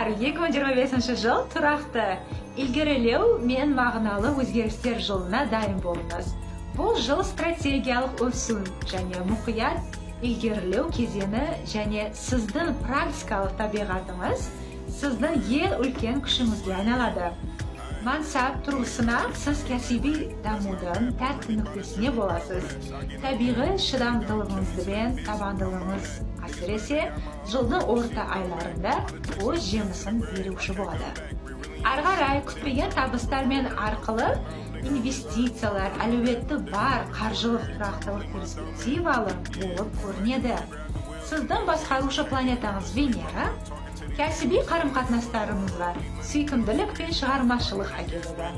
Торпақтар, 2025 жыл тұрақты ілгерілеу мен мағыналы өзгерістер жылына дайын болыңыз. Бұл жыл стратегиялық өсу және мұқият ілгерілеу кезеңі және сіздің практикалық табиғатыңыз сіздің ең үлкен күшіңізге айналады. Мансап тұрғысынан сіз кәсіби дамудың тәтті нүктесіне боласыз. Табиғи шыдамдылығыңыз бен табандылығыңыз, әсіресе жылдың орта айларында, өз жемісін беруші болады. Ары қарай күтпеген табыстар мен арқылы инвестициялар әлеуеті бар қаржылық тұрақтылық перспективалы болып көрінеді. Сіздің басқарушы планетаңыз Венера кәсіби қарым-қатынастарыңызға сүйкімділік пен шығармашылық әкеледі.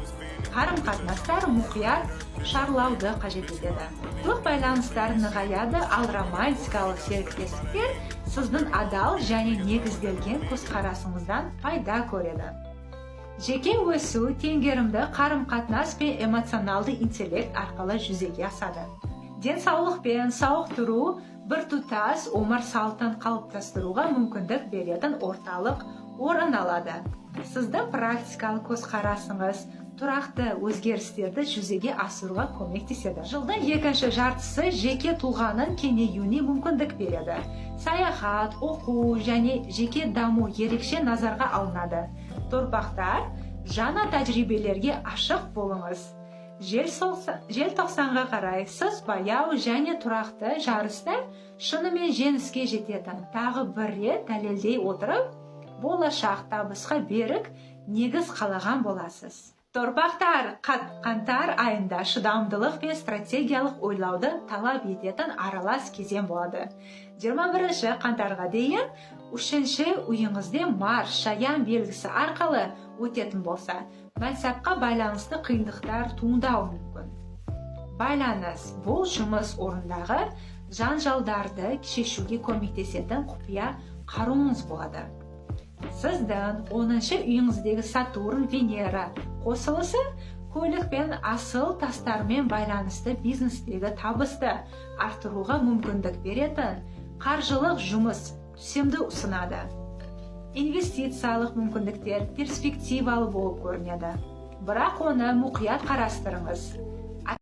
Қарым-қатынастар мұқият шарлауды қажет етеді. Достық байланыстар нығаяды, ал романтикалық серіктестіктер сіздің адал және негізделген көзқарасыңыздан пайда көреді. Жеке өсу теңгерімді қарым-қатынас пен эмоционалды интеллект арқылы жүзеге асады. Денсаулық пен сауықтыру біртұтас өмір салтын қалыптастыруға мүмкіндік беретін орталық орын алады. Сіздің практикалық көзқарасыңыз тұрақты өзгерістерді жүзеге асыруға көмектеседі. Жылдың екінші жартысы жеке тұлғаның кеңеюіне мүмкіндік береді. Саяхат, оқу және жеке даму ерекше назарға алынады. Торпақтар, жаңа тәжірибелерге ашық болыңыз. Желтоқсанға қарай сіз баяу және тұрақты жарыста шынымен жеңіске жететін тағы бір рет дәлелдей отырып, болашақ табысқа берік негіз қалаған боласыз. Торпақтар, қаңтар айында шыдамдылық пен стратегиялық ойлауды талап ететін аралас кезең болады. 21 қаңтарға дейін үшінші үйіңізде Марс Шаян белгісі арқылы өтетін болса, мансапқа байланысты қиындықтар туындауы мүмкін. Байланыс бұл жұмыс орнындағы жанжалдарды шешуге көмектесетін құпия қаруыңыз болады. Сіздің 10-шы үйіңіздегі Сатурн Венера қосылысы көлік пен асыл тастармен байланысты бизнестегі табысты арттыруға мүмкіндік беретін қаржылық жұмыс түсемді ұсынады. Инвестициялық мүмкіндіктер перспективалы болып көрінеді, бірақ оны мұқият қарастырыңыз.